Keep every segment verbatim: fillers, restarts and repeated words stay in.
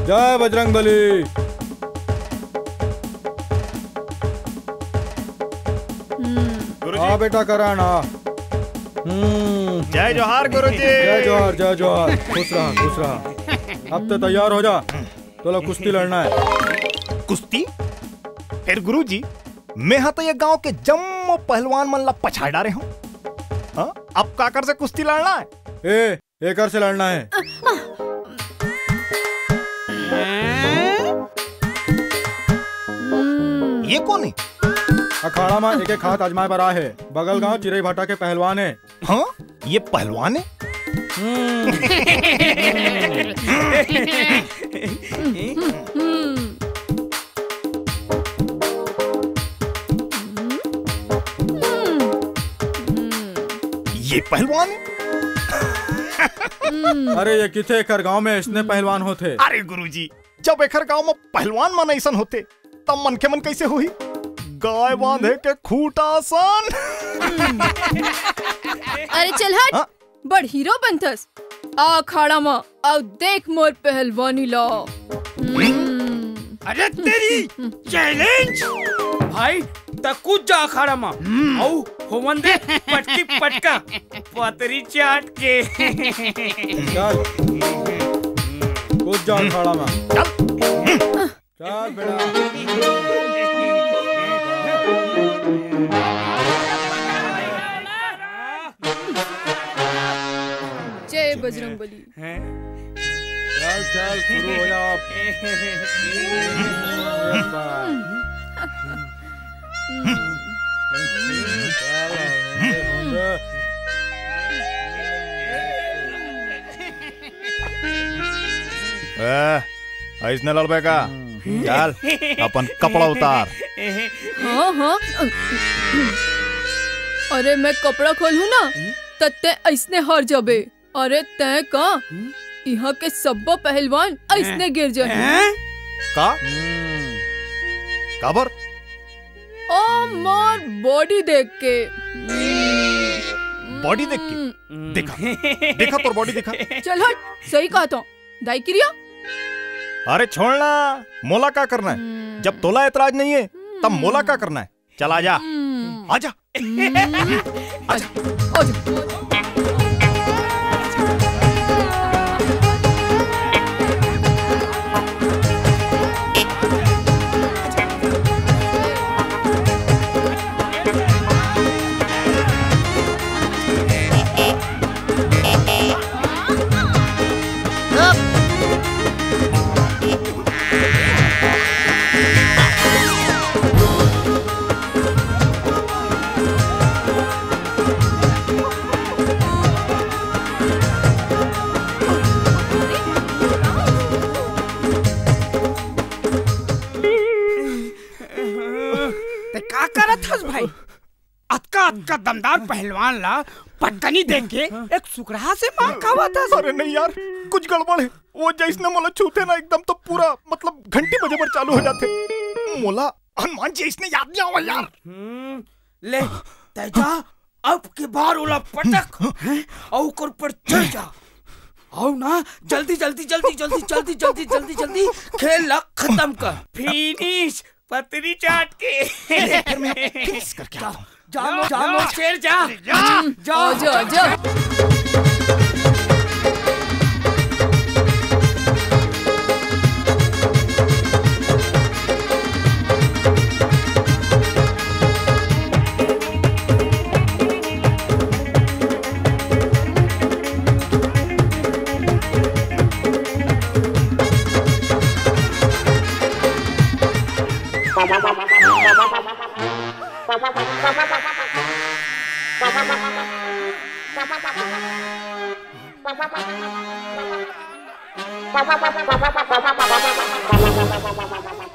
जय बजरंग बली। हम्म। गुरुजी। हाँ बेटा, करा ना। हम्म। जय जोहार गुरुजी। जय जोहार, जय जोहार। खुश रहा, खुश रहा। अब तो तैयार हो जा, तोला कुश्ती लड़ना है। कुश्ती? फेर गुरुजी, मैं हा तो ये गांव के जम्मो पहलवान मन ला पछाड़ डारे हूँ। हाँ? अब काकर से कुश्ती लड़ना है? ए, एकर से लड़ना है। ये कोन हे? अखाड़ा में एक एक हाथ आजमाए बर आए हे। बगल गांव चिरई भाटा के पहलवान हे। हाँ, ये पहलवान हे। हम्म। ये पहलवान हे। अरे, ये किथे एकर गांव में इसने पहलवान होथे। अरे गुरुजी, जब एकर गांव में पहलवान मन अइसन होथे, तब मनखे मन कइसे होही? गाय बांधे के खूंटा असन। अरे चल हट, हाँ? बड़ हीरो बनथस। आ अखाड़ा म, अउ देख मोर पहलवानी ला। हम्म। अरे तेरी, challenge! भाई, त कूद जा अखाड़ा म। हम्म। अउ होवन दे पटकी पटका, पतरी चाट के। चल, कूद जा अखाड़ा म। चल। चल बेटा। जय बजरंग बली। चल, चल, शुरू हो जाओ आप। ए, अइसने लड़बे का? हम्म। चल, अपन कपड़ा उतार। हाँ, हाँ। अरे, मैं कपड़ा खोलहूँ ना, त तैं अइसने हार जाबे। अरे, तैं का? हम्म। इहाँ के सब्बो पहलवान अइसने गिर जाही। हैं? का? हम्म। काबर? ओ, मोर body देख के। Body देख के? हम्म। देखा, देखा तोर body देखा। चल हट, सही कहत हँव। दाई किरिया? अरे छोड़ ना, मोला का करना हे? हम्म। जब तोला एतराज नइ हे, तब मोला का करना हे? चल आजा, हम्म। आजा। हम्म। आजा। आजा। तैं का करत हस भाई? अतका, अतका दमदार पहलवान ला पटकनी देख के एक सुकरा से मार खावत हस। अरे नहीं यार, कुछ गड़बड़ हे। वो जइसने मोला छूथे ना, एकदम तो पूरा, मतलब, घंटी बजे बर चालू हो जाथे। मोला हनुमान जी अइसने याद नइ आवय यार। हम्म, ले, तैं जा, अब के बार ओला पटक, हैं? अउ ओकर ऊपर चढ़ जा। अउ ना, जल्दी, जल्दी, जल्दी खेल ला खतम कर। Finish। पतरी चाट के। ले, फिर मैं finish करके आता हूँ। जा, जा, जा, जा, शेर, जा। जा। जा, जा, जा।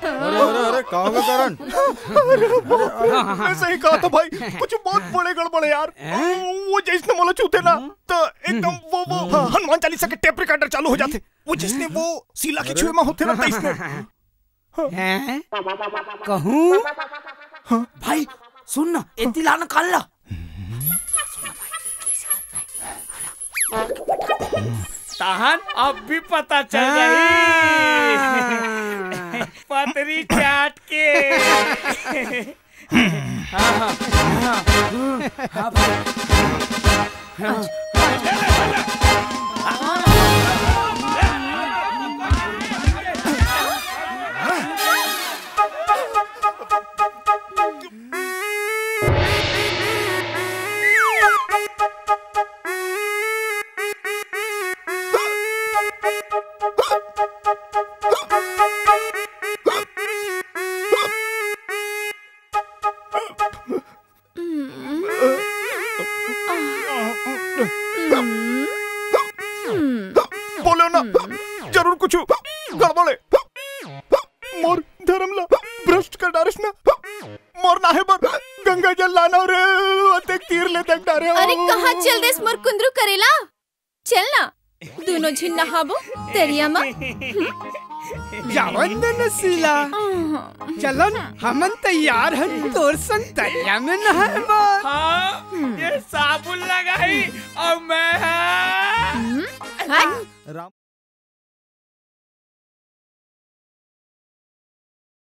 अरे, अरे, अरे, का होगे करण? मैं सही कहा था भाई, कुछ बहुत बड़े गड़बड़ है यार। वो जैसे मोला छूते ना, तो एकदम वो, वो हनुमान चालीसा के tape recorder चालू हो जाते। वो जैसे वो शीला के छुए में होते ना, तैसने। हैं? कहूँ? हाँ। भाई, सुन ना, एती ला ना, कान ला। तहन अब भी पता चल जाही। हाँ। पतरी चाट के। हाँ, हाँ, हाँ, हाँ, भाई। बोले ना, जरूर कुछ गड़बड़ हे। मोर धरम ला भ्रष्ट कर डारेस ना। मोर नहाए बर गंगा जल लाना रे, ओतेक तीर ले देख डारे हो। अरे, कहाँ चल देस मोर कुंदरू करेला? चल ना, दूनों झिन नहाबो तरिया म। जावन दे न शीला। चलन, हमन तैयार हन तोर संग तरिया में नहाए बर। हाँ, ये साबुन लगाही अउ मैं, हाँ। हम्म, हट। राम